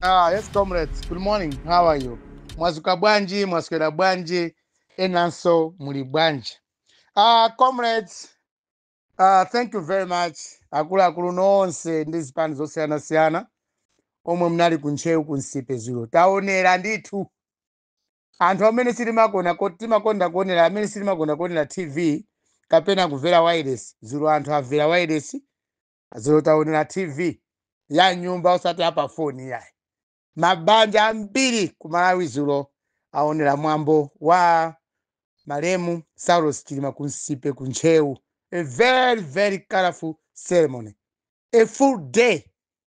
Yes, comrades. Good morning. How are you? Mwazuka bwanji, mwaswera bwanji, enanso muli bwanji. Comrades, thank you very much. Akuluakulu nonse ndi zipani zosiyana-siyana omwe munali kuntcheu kunsipe zulo. Taonera ndithu. Anthu amene timakonda kuonera, amene sitimakonda kuonera TV kapena kumvera wireless. Zulo anthu amvera wireless, zulo taonera TV ya nyumba osati apa foni yayi. Mabanja ambiri ku Malawi zulo aonera mwambo wa malemu Saulos Chilima kunsipe kuntcheu. A very very colorful ceremony, a full day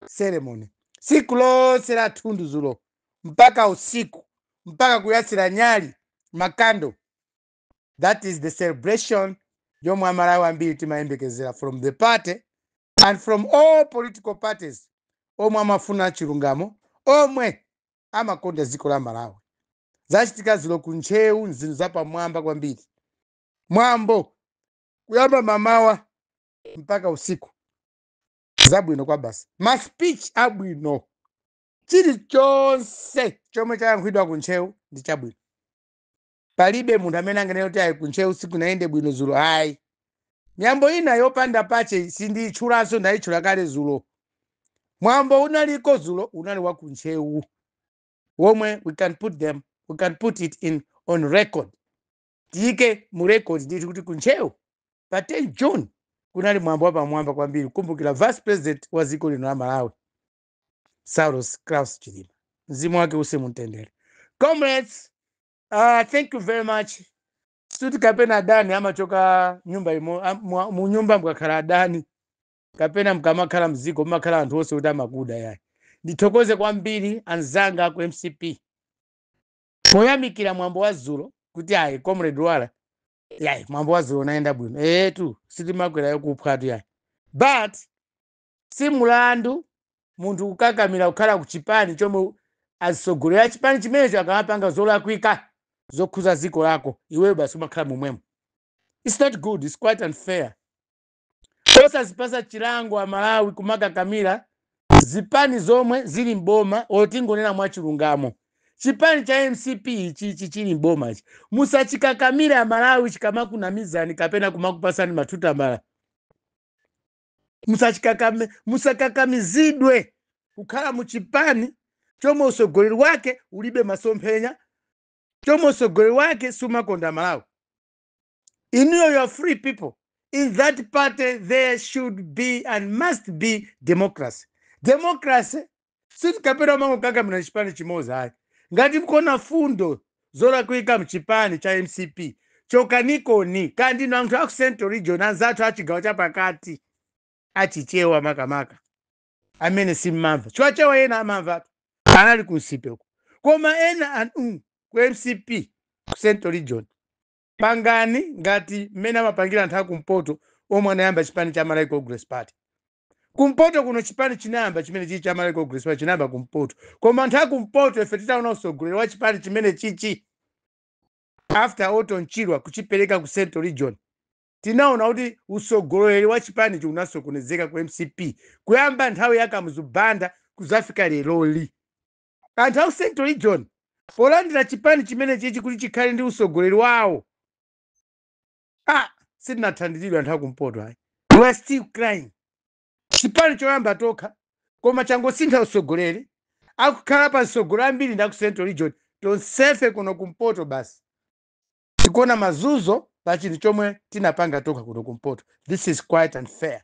ceremony, tsiku lonse la thundu zulo mpaka usiku, mpaka kuyatsira nyali makando. That is the celebration yomwe Amalawi ambiri timayembekezera from the party and from all political parties omwe amafuna chilungamo, omwe amakonda dziko la Malawi. Zachitika zulo kuntcheu nzinthu zapamwamba kwambiri. Mwambo kuyamba mamawa mpaka usiku, zabwino kwa basi, ma speech abwino, chilichonse chomwe chayankhulidwa kuntcheu ndi chabwino. Palibe munthu amene anganene kuti ayi, kuntcheu sikunayende bwino zulo, ayi. Miyambo ina yopanda pache sindiyitchulanso, ndayitchula kale zulo. Mwambo unaliko zulo unali wa kuntcheu womwe we can put it in on record, tiyike mu record ndithu kuti kuntcheu pa 10 June kunali mwambo wapamwamba kwambiri kumbukira vice president wa dziko lino la Malawi, Saulos Klaus Chilima, mzimu wake use mumtendere. Comrades, thank you very much. Suti kapena adani amachoka nyumba imo mu nyumba mukakhala adani kapena mkamakhala mziko mumakhala anthu onse kuti amakuda yayi. Ndithokoze kwambiri anzanga ku MCP poyamikira mwambo wa zulo kuti ayi, comrade Wala, yayi, mwambo wa zulo unayenda bwino. Etu, sitimakwera yokuphwatu yayi, but si mulandu munthu kukakamira kukhala ku chipani chomwe atsogoleri a chipani chimenecho akamapanga zolakwika zokhuza dziko lako, iweyo basi umakhala momwemo. It's not good, it's quite unfair. Osazipasa chilango Amalawi kumakakamira zipani zomwe zili mboma. Otingonena mwachilungamo, chipani cha MCP ichichi chili mboma ichi, musachikakamire Amalawi chikamakunamizani kapena kumakupasani matutambala. Musakakamizidwe kukhala muchipani chomwe usogoleri wake ulibe masomphenya, chomwe usogoleri wake sumakonda Malawi. Inuyo, you are free people. In that party there should be and must be democracy. Democracy sitikapera mangokakamira chipani chimodzi ayi. Ngati mkuona fundo zolakwika mchipani cha MCP, chokanikoni. Kandi ino anthu aku Central Region, anzathu achigawo chapakati, achichewa makamaka amene simmamva chiwachewa, ena amamva anali kunsipe uko, koma ena ku MCP ku Central Region, pangani ngati mmene amapangira anthu akumpoto omwe anayamba chipani cha Malawi Congress Party. Kumpoto kuno chipani chinayamba chimene chichi cha Malawi Congress Party chinayamba kumpoto, koma anthu akumpoto ife titaona usogoleri wa chipani chimene chichi after Orton Chirwa kuchipereka ku Central Region, tinaona kuti usogoleri wa chipanichi unasokonezeka ku MCP kuyamba nthawi ya Kamuzu Banda kuzafika leroli. Anthu aku Central Region polandira chipani chimene chichi kuti chikhale ndi usogoleri wawo, ah, sitinathandizidwe anthu akumpoto ayi. We are still crying. Chipani choyamba tokha, koma changosintha usogoleri, akukhala pa msogolo ambiri ndi aku Central Region. Tonsefe kuno kumpoto basi tikuona mazuzo pa chinthu chomwe tinapanga tokha kuno kumpoto. This is quite unfair.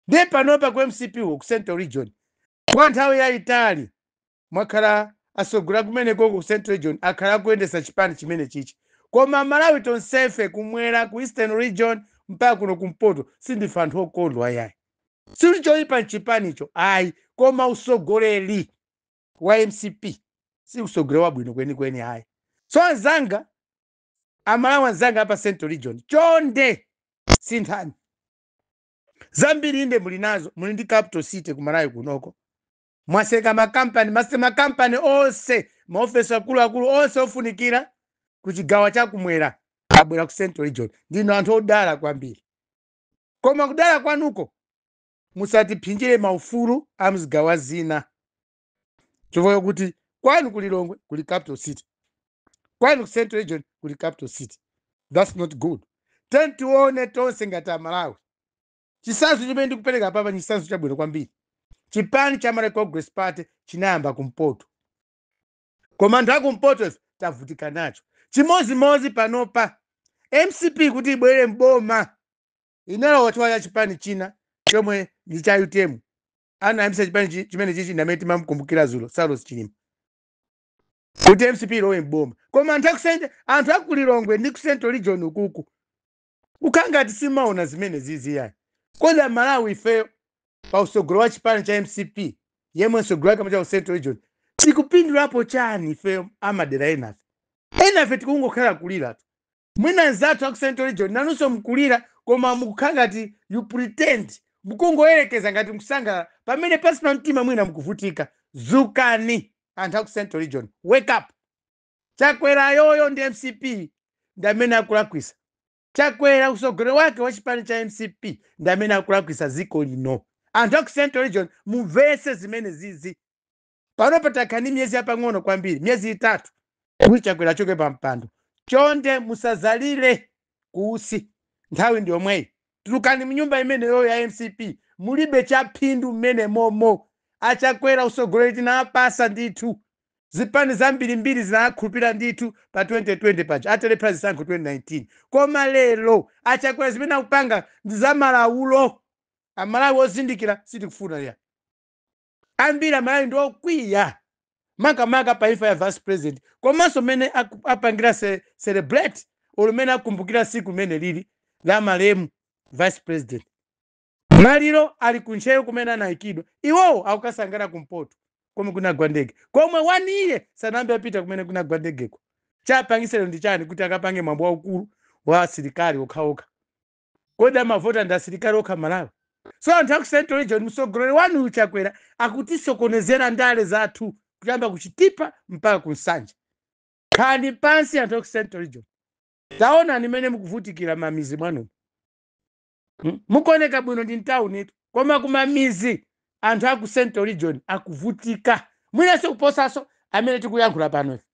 Ndiye panopa ku MCP ku Central Region kwa nthawi yayitali mwakhala asogolera kumeneko ku Central Region, akhala akuyendesa chipani chimene chichi, koma Malawi tonsefe kumwera, ku Eastern Region mpaka kuno kumpoto, sindife anthu okondwa yayi. Sikuti choyipa mchipanicho ayi, koma usogoleri wa MCP si usogoleri wabwino kwenikweni ayi. So anzanga Amalawi, anzanga apa Central Region, chonde sinthani. Zambiri inde muli nazo, muli ndi capital city ku Malawi kunoko, mwaseka makampani, mase makampani onse, maofesi akuluakulu onse ofunikira ku chigawo chakumwera abwera ku Central Region. Ndino anthu odala kwambiri, koma kudala kwanuko musatiphinjire maufulu a mzigawo zina. Chifukwa kuti kwanu ku Lilongwe kuli capital city, kwanu ku Central Region kuli capital city. That's not good. Tione tonse ngati Amalawi. Chisanzo chimene ndikupereka papa ni chisanzo chabwino kwambiri. Chipani cha Malawi Congress Party chinayamba kumpoto, koma anthu akumpoto ife tavutika nacho. Chimozimozi panopa, MCP kuti ibwere mboma inalowa chifukwa cha chipani china chomwe ndi cha UTM. Anayambisa chipani chimene chichi ndamene timamkumbukira zulo, Saulos Chilima, kuti MCP ilowe mboma. Koma anthu akusente, anthu akulilongwe ndi ku Central Region ukuku, kukhala ngati simaona zimene zizi yayi. Kodi Amalawi ifeyo pa usogolo wa chipani cha MCP, yemwe msogolo wake cha Central Region, tikupindulapo chani ifeyo amadera enafe? Enafe tikungokhala kulira tu. Mwina nzathu aku Central Region nanunso mkulira, koma mukukhala ngati you pretend, mukungoyerekeza ngati mukusangalala pamene pansi pa mtima mwina mukuvutika. Zukani anthu aku Central Region, wake up! Chakwera yoyo ndi MCP ndi amene akulakwisa. Chakwera, usogolero wake wa chipani cha MCP, ndi amene akulakwisa dziko lino. Anthu aku Central Region, mumvese zimene zizi. Panopa takhani miyezi yapang'ono kwambiri, miyezi 3, kuti Chakwera achoke pa mpando. Chonde musazalire kuusi, nthawi ndi yomweyi. Tulukani mnyumba imeneyo ya MCP, mulibe chaphindu mmene momo. Achakwera usogoleri tinapasa ndithu, zipani zambirimbiri zinakhulupirira ndithu pa 2020 paja, atalephera zisankho 2019. Koma lero Achakwera zimene akupanga ndi zamalawulo. Amalawi ozindikira sitikufuna ya. Ambiri Amalawi ndi okwiya, makamaka pa imfa ya vice president, komanso mmene apangira celebrate olo mmene akumbukira siku limene lili la malemu vice president. Maliro ali kuntcheu kumene anayikidwa, iwowo akukasangana kumpoto komwe kunagwa ndege, komwe one year sanambe apita kumene kunagwa ndegeko. Chapangisero ndi chani kuti akapange mwambo waukulu wa asilikali okhaokha? Kodi amavota ndi asilikali okha Malawi? So anthu aku Central Region, mtsogoleri wanu Chakwera akutisokonezera ndale zathu kuyamba kuchitipa mpaka kunsanja. Khani pansi anthu aku Central Region, taonani mmene mukuvutikira mamizi mwanumu. Mukuoneka bwino ndi mtawunitu, koma kumamizi anthu aku Central Region akuvutika mwinanso kuposaso amene tikuyankhula pano ife.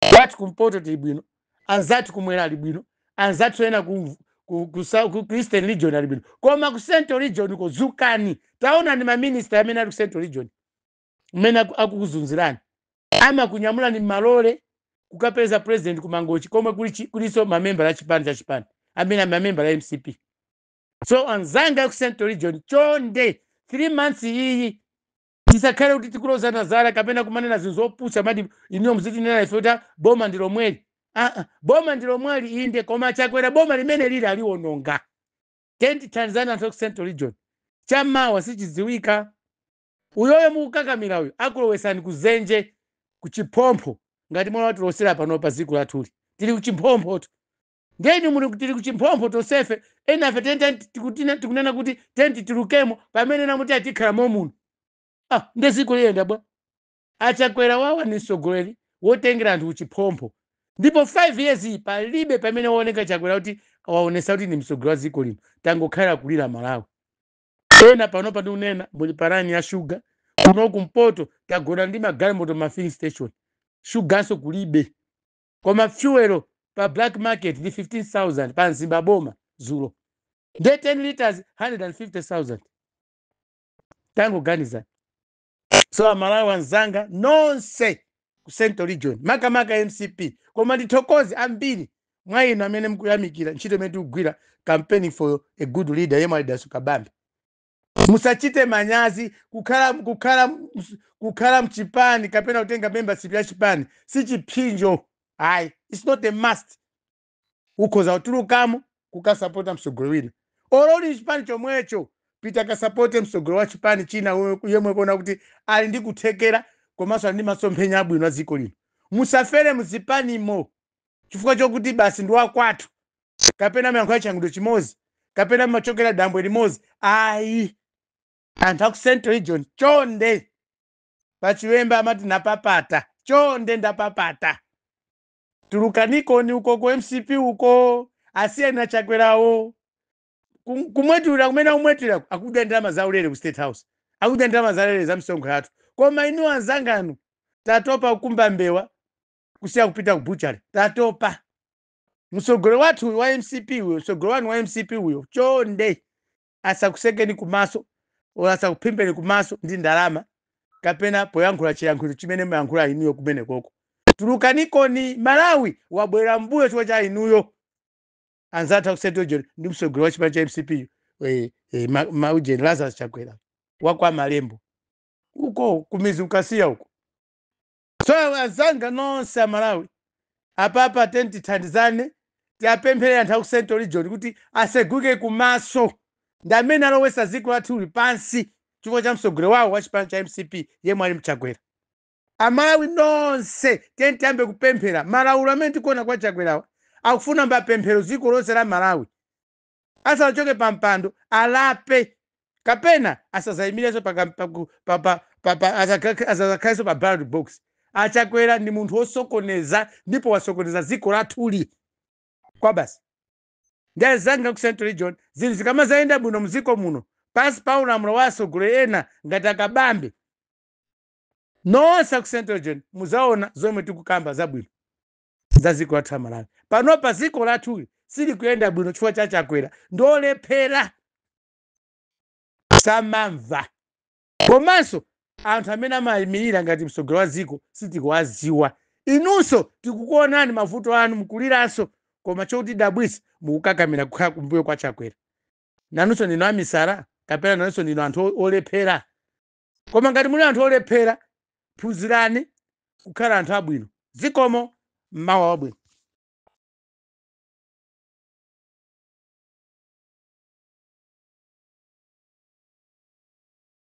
Kwathu kumpoto tili bwino, anzathu kumwera ali bwino, anzathu ena ku Eastern Region ali bwino, koma ku Central Region kozukani. Taonani maminista amene ali ku Central Region mmene akukuzunzirani, amakunyamulani m'malole kukapeza president kumangochi, komwe kuliso mamembala a chipani cha chipani amene mamembala a MCP. So anzanga ku Central Region, chonde, 3 months iyi tisakhale kuti tikulozana zala kapena kumanena zinthu zopusa. Mati iniyo muzitinena ife kuti boma ndi lomweli. Ah, boma ndi lomweli inde, koma Chakwera boma limene lili aliwononga. Tentithandizani anthu aku Central Region, chammawa sichidziwika. Uyoyo mukukakamira uyo akulowesani kuzenje, kuchiphompho, ngati mwana watilosera pano pa dziko lathuli. Tili kuchimphomphotu, ndeni muli tili kuchimphompho tonsefe. Enafe tikunena kuti tenti tilukemo, pamene namuti atikhala momuno. Ah, nde dziko liyenda bwa? Achakwera wawa ni mtsogoleri wotengera anthu kuchiphompho, ndipo 5 years iyi palibe pamene waoneka Chakwera kuti waonesa kuti ni mtsogoleri wa dziko lino. Tangokhala kulira Malawi. Ena panopa ndikunena muli parani ya shuga. Kuno kumpoto tagona ndi magalimoto ma filling station, shuganso kulibe, koma fuel pa black market ndi 15,000 pa Mzimba boma zulo, nde 10 liters 150,000. Tangoganiza. So Amalawi anzanga nonse ku Central Region, makamaka MCP, koma ndithokoze ambiri mwa inu amene mukuyamikira ntchito imene tikugwira, campaigning for a good leader yemwe ali Dalitso Kabambe. Musachite manyazi kukhala mchipani kapena kutenga membership ya chipani. Si chipsinjo ayi, it's not a must. Ukhoza kutulukamo kukasapota mtsogoleri wina. Olo uli chipani chomwecho, pita kasapote mtsogoleri wa chipani china yemwe kuona kuti ali ndi kuthekera komanso ali ndi masomphenya abwino a dziko lino. Musafere muzipanimo chifukwa chokuti basi ndi wakwathu, kapena mayankhula chiyankhulo chimodzi, kapena machokera dambwe limodzi, ayi. Anthu aku Central Region, chonde, pachiwemba amati napapata, chonde ndapapata, tulukanikoni uko ku MCP uko, asiyeni achakwerawo. Kumwetulira kumene akumwetulira, akudya ndalama zaulere ku State House, akudya ndalama zaulere za misonkho yathu. Koma inu anzanganu Tatopa kukumba mbewa kusiya kupita ku butchery. Tatopa. Msogolo wathu wa MCP uyo, msogolo wanu wa MCP uyo, chonde asakusekeni kumaso or asakuphimbeni kumaso ndi ndalama kapena poyankhula chiyankhulo chimene muyankhula inuyo kumene koko. Tulukanikoni, Malawi wabwera mbuyo chifukwa cha inuyo anzathu aku Central Region ndi msogolo wa chipani cha MCP, maujeni Lazarus Chakwera wakwa Malembo uko kumizi ukasiya uko. So azanga nonse Amalawi, apapa teni tithandizane, tiapemphere anthu aku Central Region kuti aseguke kumaso ndi amene alowesa dziko lathuli pansi chifukwa cha msogolo wawo wa chipani cha MCP yemwe ali mChakwera. Amalawi nonse, tiyeni tiyambe kupemphera. Malaulo amene tikuona kwa Chakwerawa akufuna mapemphero. Dziko lonse la Malawi, asanachoke pa mpando alape kapena asazayimirenso asazakhalenso pa ballot box. Achakwera ndi munthu wosokoneza ndipo wasokoneza dziko lathuli kwa basi. Ndi azanga ku Central Region, zinthu zikamazayenda bwino mdziko muno pansi pa ulamuliro wa atsogoleri ena ngati Akabambe, nonse ku Central Region muzaona zomwe tikukamba zabwino za dziko lathu la Malawi. Panopa dziko lathuli silikuyenda bwino chifukwa cha Chakwera, ndolephera, samamva, komanso anthu amene amayimirira ngati mtsogoleri wa dziko sitikuwaziwa. Inunso tikukuonani mavuto anu, mukuliranso, koma chotidabwitsa mukukakamira kukhala kumbuyo kwa Chakwera. Nanunso ndinu amisala kapena nanunso ndinu anthu olephera? Koma ngati muli anthu olephera, phunzirani kukhala anthu abwino. Zikomo, mmawa wabwino.